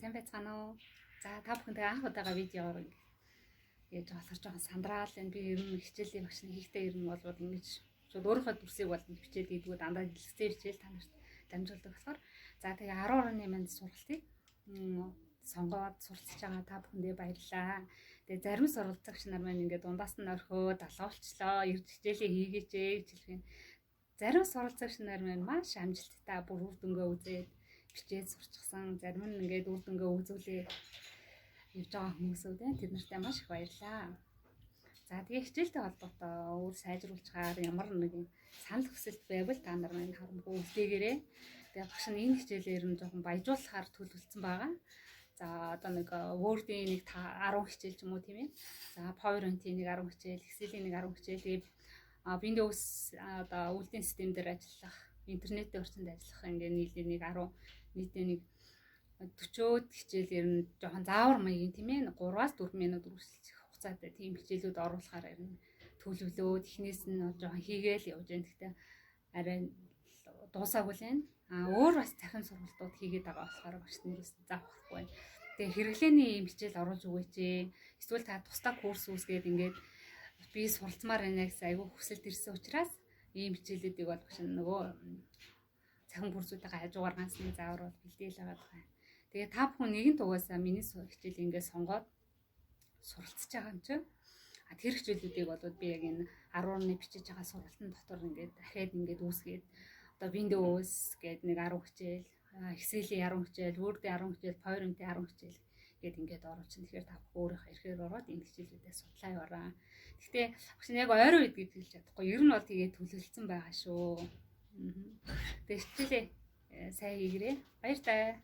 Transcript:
Сайн байцгаана уу? За, та бүхэнтэй анх удаага видеоор ингэж болохоор жоохон сандраал энэ. Би ер нь хичээлийн багш нь хийхдээ ер нь бол ингэж шууд өөрийнхөө дүрсийг бол бичээд ийдгүү, дандаа дэлгэцээр хичээл та нарт дамжуулдаг болохоор. За, тэгээ 10.8-нд сургалтыг сонгоод суралцж байгаа та бүхэндээ баярлалаа. Тэгээ зарим суралцагч нар маань ингээд дундаас нь орхиод алгуулчлаа, ирж хичээлээ хийгээч гэж хэлэх юм. Зарим суралцагч нар маань маш амжилттай бүр үр дүнгээ үзээд бичээд сурчсан. Зарим нь ингээд үр дүнгээ үзүүлээд явж байгаа хүмүүсүүд ээ, тэд нартай маш их баярлалаа. За, тэгээ хичээлтэй холбоотой өөр сайжруулчихаар ямар нэгэн санал хүсэлт байвал та нар маань харамгүй үлдээгээрэй. Тэгээ багш нь энэ хичээлээр нь жоохон баяжуулахаар төлөвлөсөн байгаа. За, одоо нэг Word-ийн нэг 10 хичээл ч юм уу, тийм ээ. За, PowerPoint-ийн нэг 10 хичээл, Excel-ийн нэг 10 хичээл, тэгээд Windows одоо үйлдвэрлэлийн систем дээр ажиллах, интернетийн орчинд ажиллах ингээ нийлээ нэг 10, нийтээ нэг 40-од хичээл ер нь жоохон заавар маягийн, тийм ээ, 3-аас 4 минут үргэлжлэх хугацаатай тийм хичээлүүд оруулахаар ер нь төлөвлөөд эхнээс нь бол жоохон хийгээл явж байна. Гэхдээ арай дуусаагүй л байна. А өөр бас цахим сургалтууд хийгээд байгаа болохоор багш нэрээс заавахгүй байна. Тэгээ хэрэглээний ийм хичээл оруулж өгөөч ээ. Эсвэл та тусдаа курс үүсгээд ингээд би суралцмаар байна гэсэн айгүй хүсэлт ирсэн учраас ийм хичээлүүдийг бол багш нөгөө цахим курсуудаа хажуугаар ганцны заавар бол бэлдээл байгаа юм. Тэгээ та бүхэн нэгэн тугаасаа миний хичээл ингээд сонгоод суралцж байгаа юм чинь. А тэр хичээлүүдийг бол би яг энэ 10-ны бичиж байгаа сургалтын дотор ингээд дахиад ингээд үүсгээд одоо Windows гээд нэг 10 хичээл, Excel-ийн 10 хичээл, Word-ийн 10 хичээл, PowerPoint-ийн 10 хичээл гээд ингээд оруулчихна. Тэгэхээр та бүхэн өөрийнхөө эрхээр ороод энэ хичээлүүдээ судлаа яваарай. Гэхдээ багш нь яг ойрон үед гэж хэлж чадахгүй. Ер нь бол тэгээд төлөвлөсөн байгаа шүү. Тэгээ хичээлээ сайн хийгээрэй. Баяртай.